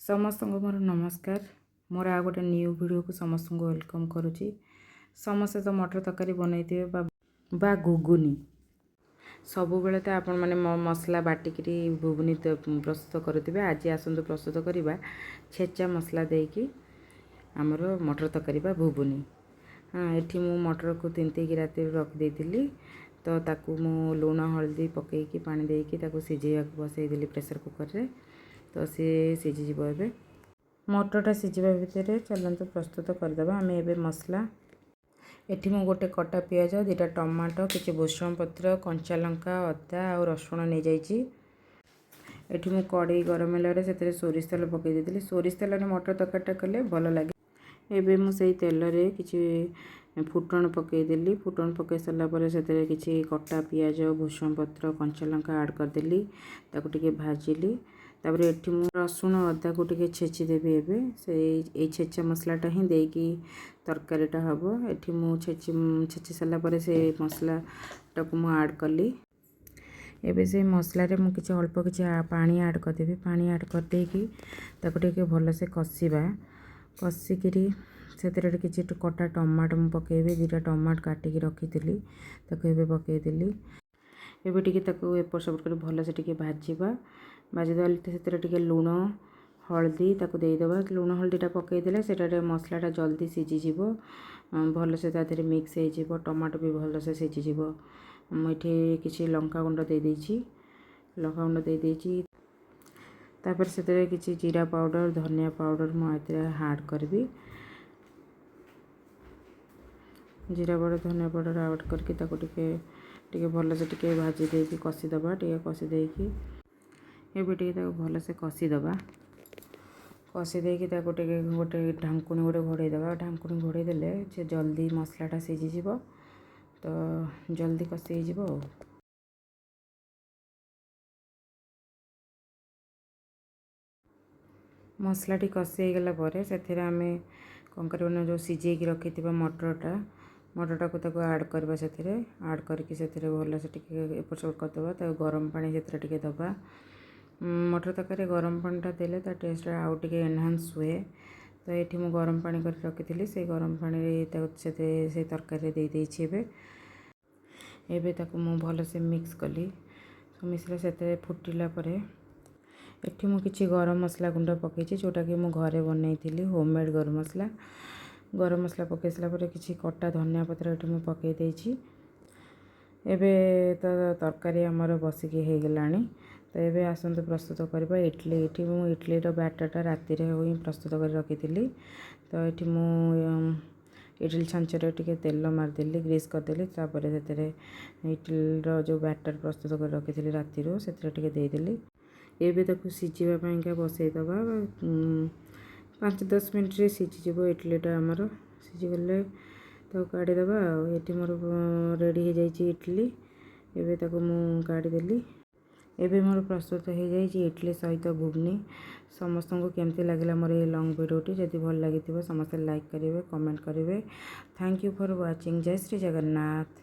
ସମସ୍ତଙ୍କୁ ମୋର ନମସ୍କାର। ମୋର ଆଉ ଗୋଟେ ନ୍ୟୁ ଭିଡ଼ିଓକୁ ସମସ୍ତଙ୍କୁ welcome କରୁଛି। ସମସ୍ତେ ତ ମଟର ତରକାରୀ ବନେଇଥିବେ ବା ଘୁଗୁନି। ସବୁବେଳେ ତ ଆପଣମାନେ ମସଲା ବାଟିକିରି ଘୁଗୁନି ପ୍ରସ୍ତୁତ କରୁଥିବେ। ଆଜି ଆସନ୍ତୁ ପ୍ରସ୍ତୁତ କରିବା ଛେଚା ମସଲା ଦେଇକି ଆମର ମଟର ତରକାରୀ ବା ଘୁଗୁନି। ହଁ, ଏଠି ମୁଁ ମଟରକୁ ତିନ୍ତେଇକି ରାତିରୁ ରଖିଦେଇଥିଲି। ତ ତାକୁ ମୁଁ ଲୁଣ ହଳଦୀ ପକାଇକି, ପାଣି ଦେଇକି ତାକୁ ସିଝେଇବାକୁ ବସେଇଦେଲି ପ୍ରେସର୍ କୁକର୍ରେ। ତ ସିଏ ସିଝିଯିବ। ଏବେ ମଟରଟା ସିଝିବା ଭିତରେ ଚାଲନ୍ତୁ ପ୍ରସ୍ତୁତ କରିଦେବା ଆମେ ଏବେ ମସଲା। ଏଠି ମୁଁ ଗୋଟେ କଟା ପିଆଜ, 2ଟା ଟମାଟୋ, କିଛି ଭୃଷଙ୍ଗ ପତ୍ର, କଞ୍ଚା ଲଙ୍କା, ଅଦା ଆଉ ରସୁଣ ନେଇଯାଇଛି। ଏଠି ମୁଁ କଡ଼େଇ ଗରମ ହେଲାରେ ସେଥିରେ ସୋରିଷ ତେଲ ପକାଇ ଦେଇଥିଲି। ସୋରିଷ ତେଲରେ ମଟର ତରକାରୀଟା କଲେ ଭଲ ଲାଗେ। ଏବେ ମୁଁ ସେଇ ତେଲରେ କିଛି ଫୁଟଣ ପକାଇଦେଲି। ଫୁଟଣ ପକାଇ ସାରିଲା ପରେ ସେଥିରେ କିଛି କଟା ପିଆଜ, ଭୃଷଙ୍ଗ ପତ୍ର, କଞ୍ଚା ଲଙ୍କା ଆଡ଼୍ କରିଦେଲି। ତାକୁ ଟିକେ ଭାଜିଲି। ତାପରେ ଏଠି ମୁଁ ରସୁଣ ଅଦାକୁ ଟିକେ ଛେଚିଦେବି। ଏବେ ସେଇ ଏଇ ଛେଚା ମସଲାଟା ହିଁ ଦେଇକି ତରକାରୀଟା ହେବ। ଏଠି ମୁଁ ଛେଚି ଛେଚି ସାରିଲା ପରେ ସେ ମସଲାଟାକୁ ମୁଁ ଆଡ଼୍ କଲି। ଏବେ ସେଇ ମସଲାରେ ମୁଁ କିଛି ଅଳ୍ପ କିଛି ପାଣି ଆଡ଼୍ କରିଦେବି। ପାଣି ଆଡ଼୍ କରିଦେଇକି ତାକୁ ଟିକେ ଭଲସେ କଷିବା। କଷିକିରି ସେଥିରେ କିଛି କଟା ଟମାଟୋ ମୁଁ ପକାଇବି। 2ଟା ଟମାଟୋ କାଟିକି ରଖିଥିଲି, ତାକୁ ଏବେ ପକାଇଦେଲି। ଏବେ ଟିକେ ତାକୁ ଏପଟ ସେପଟ କରି ଭଲସେ ଟିକେ ଭାଜିବା। ଭାଜିଦେଲେ ସେଥିରେ ଟିକେ ଲୁଣ ହଳଦୀ ତାକୁ ଦେଇଦେବା। ଲୁଣ ହଳଦୀଟା ପକାଇଦେଲେ ସେଇଟା ଟିକେ ମସଲାଟା ଜଲ୍ଦି ସିଝିଯିବ, ଭଲସେ ତା ଦେହରେ ମିକ୍ସ ହେଇଯିବ, ଟମାଟୋ ବି ଭଲସେ ସିଝିଯିବ। ମୁଁ ଏଠି କିଛି ଲଙ୍କା ଗୁଣ୍ଡ ଦେଇଦେଇଛି। ଲଙ୍କା ଗୁଣ୍ଡ ଦେଇଦେଇଛି। ତାପରେ ସେଥିରେ କିଛି ଜିରା ପାଉଡ଼ର, ଧନିଆ ପାଉଡ଼ର ମୁଁ ଏଥିରେ ଆଡ଼୍ କରିବି। ଜିରା ପାଉଡ଼ର, ଧନିଆ ପାଉଡ଼ର ଆଡ଼୍ କରିକି ତାକୁ ଟିକେ ଟିକେ ଭଲସେ ଟିକେ ଭାଜି ଦେଇକି କଷିଦେବା। ଟିକେ କଷି ଦେଇକି ଏବେ ଟିକେ ତାକୁ ଭଲସେ କଷିଦେବା। କଷି ଦେଇକି ତାକୁ ଟିକେ ଗୋଟେ ଢାଙ୍କୁଣୀ ଗୋଟେ ଘୋଡ଼େଇ ଦେବା। ଢାଙ୍କୁଣୀ ଘୋଡ଼େଇ ଦେଲେ ସେ ଜଲ୍ଦି ମସଲାଟା ସିଝିଯିବ, ତ ଜଲ୍ଦି କଷି ହେଇଯିବ। ଆଉ ମସଲାଟି କଷି ହେଇଗଲା ପରେ ସେଥିରେ ଆମେ କ'ଣ କରିବା ନା, ଯେଉଁ ସିଝେଇକି ରଖିଥିବା ମଟରଟାକୁ ତାକୁ ଆଡ଼୍ କରିବା ସେଥିରେ। ଆଡ଼୍ କରିକି ସେଥିରେ ଭଲସେ ଟିକେ ଏପଟ ସେପଟ କରିଦେବା। ତାକୁ ଗରମ ପାଣି ସେଥିରେ ଟିକେ ଦେବା। ମଟର ତରକାରୀରେ ଗରମ ପାଣିଟା ଦେଲେ ତା ଟେଷ୍ଟଟା ଆଉ ଟିକେ ଏନହାନ୍ସ ହୁଏ। ତ ଏଠି ମୁଁ ଗରମ ପାଣି କରି ରଖିଥିଲି। ସେଇ ଗରମ ପାଣିରେ ତାକୁ ସେଥିରେ ସେଇ ତରକାରୀରେ ଦେଇଦେଇଛି। ଏବେ ଏବେ ତାକୁ ମୁଁ ଭଲସେ ମିକ୍ସ କଲି। ମିଶିଲା, ସେଥିରେ ଫୁଟିଲା ପରେ ଏଠି ମୁଁ କିଛି ଗରମ ମସଲା ଗୁଣ୍ଡ ପକାଇଛି, ଯେଉଁଟାକି ମୁଁ ଘରେ ବନେଇଥିଲି, ହୋମମେଡ଼୍ ଗରମ ମସଲା। ଗରମ ମସଲା ପକାଇ ସାରିଲା ପରେ କିଛି କଟା ଧନିଆ ପତ୍ର ଏଠି ମୁଁ ପକାଇ ଦେଇଛି। ଏବେ ତ ତରକାରୀ ଆମର ବସିକି ହେଇଗଲାଣି। ତ ଏବେ ଆସନ୍ତୁ ପ୍ରସ୍ତୁତ କରିବା ଇଡ଼ଲି। ଏଠି ମୁଁ ଇଡ଼ଲିର ବ୍ୟାଟରଟା ରାତିରେ ହିଁ ପ୍ରସ୍ତୁତ କରି ରଖିଥିଲି। ତ ଏଠି ମୁଁ ଇଡ଼ଲି ଛାଞ୍ଚରେ ଟିକେ ତେଲ ମାରିଦେଲି, ଗ୍ରୀସ୍ କରିଦେଲି। ତାପରେ ସେଥିରେ ଇଡ଼ଲିର ଯେଉଁ ବ୍ୟାଟର ପ୍ରସ୍ତୁତ କରି ରଖିଥିଲି ରାତିରୁ, ସେଥିରେ ଟିକେ ଦେଇଦେଲି। ଏବେ ତାକୁ ସିଝିବା ପାଇଁକା ବସେଇଦେବା। 5-10 ମିନିଟ୍ରେ ସିଝିଯିବ ଇଡ଼ଲିଟା ଆମର। ସିଝିଗଲେ ତାକୁ କାଢ଼ିଦେବା। ଆଉ ଏଠି ମୋର ରେଡ଼ି ହେଇଯାଇଛି ଇଡ଼ଲି। ଏବେ ତାକୁ ମୁଁ କାଢ଼ିଦେଲି। ଏବେ ମୋର ପ୍ରସ୍ତୁତ ହେଇଯାଇଛି ଇଡ଼ଲି ସହିତ ଘୁଗୁନି। ସମସ୍ତଙ୍କୁ କେମିତି ଲାଗିଲା ମୋର ଏଇ ଲଙ୍ଗ୍ ଭିଡ଼ିଓଟି? ଯଦି ଭଲ ଲାଗିଥିବ, ସମସ୍ତେ ଲାଇକ୍ କରିବେ, କମେଣ୍ଟ କରିବେ। Thank you for watching. Jay Shri Jagannath.